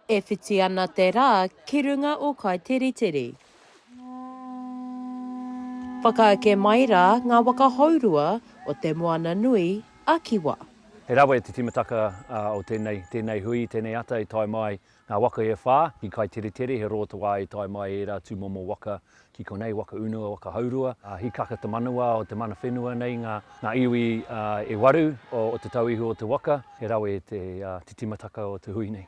E whiti ana te rā ki runga o Kaiteriteri. Whakaeke mai rā ngā waka hourua o Te Moana nui a Kiwa. He rawe te timataka o tēnei, tēnei hui, tēnei ata i tae mai ngā waka e whā ki Kaiteriteri, he roa te wā i tae mai ērā tūmomo waka ki konei, waka unua, waka hourua. Hīkaka te manawa o te mana whenua nei ngā, ngā iwi e waru o Te Tauihu o te Waka, he rawe te, te timataka o te hui nei.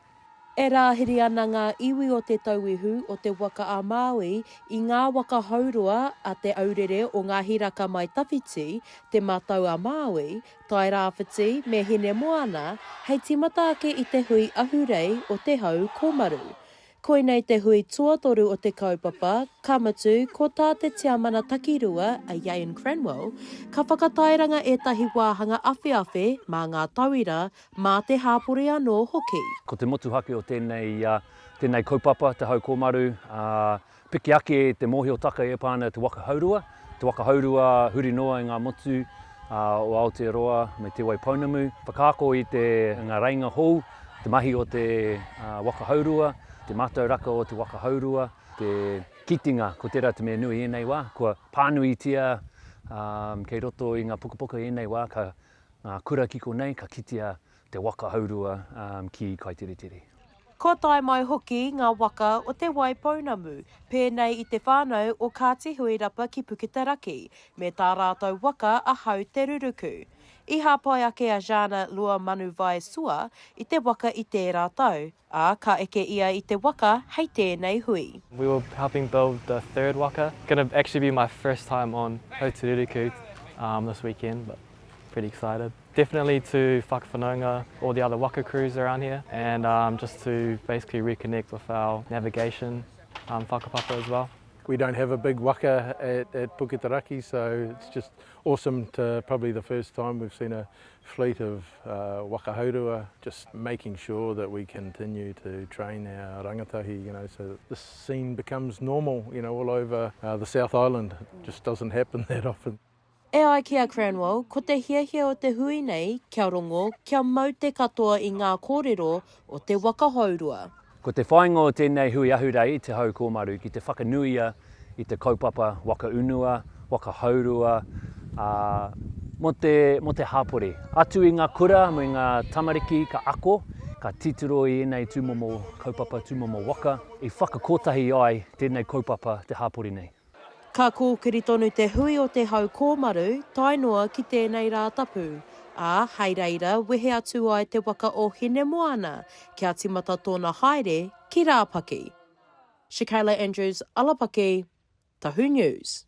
E rāhiri ana ngā iwi o Te Tauihu o Te Waka a Māui i ngā waka hourua a Te Aurere o Ngā Hiraka Mai Tawhiti, Te Matau a Māui, Tairāwhiti me Hinemoana hei tīmata ake i te hui ahurei o Te Hau Kōmaru. Koinei te hui tuatoru o te kaupapa, ka mutu, ko tā te tiamana takirua a Iain Cranwell, ka whakatairanga ētahi wāhanga awheawhe mā ngā tauira Mā te hāpori anō hoki. Ko te motuhake o tēnei, tēnei kaupapa, Te Hau Kōmaru, ā, piki ake te mōhiotaka e pā ana te waka haurua, te waka haurua huri noa i ngā motu o Aotearoa me Te Waipounamu, whakaako i te, ngā reinga hou, te mahi o te waka haurua, te mātauraka o te waka haurua, te kitenga, ko tērā te mea nui i ēnei wā, kua pānuitia, ā, kei roto i ngā pukapuka i ēnei wā, ka, Ngā kura ki konei ka kitea te waka haurua ki Kaiteriteri. Kua tae mai hoki ngā waka o Te Waipounamu, pēnei i te whānau o Kāti Huirapa ki Puketeraki, me tā rātou waka a Hau Te Ruruku. I hāpai ake a Zhana Luamanuvai Sua i te waka i tērā tau, ā, ka eke ia i te waka hei tēnei hui. We were helping build the third waka. Gonna actually be my first time on Hautururuku um, this weekend, but pretty excited. Definitely to whakawhanaunga all the other waka crews around here and um, just to basically reconnect with our navigation um, whakapapa as well. We don't have a big waka at, at Puketeraki, so it's just awesome to probably the first time we've seen a fleet of uh, waka haurua, just making sure that we continue to train our rangatahi, you know, so that this scene becomes normal, you know, all over uh, the South Island. It just doesn't happen that often. E ai ki a Cranwell, ko te hiahia o te hui nei kia rongo, kia mau te katoa i ngā kōrero o te waka hourua. Ko te whāinga o tēnei hui ahurei i Te Hau Kōmaru ki te whakanuia i te kaupapa waka unua, waka haurua, ā, mō te, mō te hapori. Atu i ngā kura me ngā tamariki ka ako, ka titiro i ēnei tūmomo kaupapa, tūmomo waka, i whakakotahi ai tēnei kaupapa te hapori nei. Ka kōkiri tonu te hui o Te Hau Kōmaru tae noa ki tēnei Rātapu, ā, hei reira wehe atu ai te waka o Hinemoana kia tīmata tōna haere ki Rāpaki. Shakayla Andrews, Alapaki, Tahu News.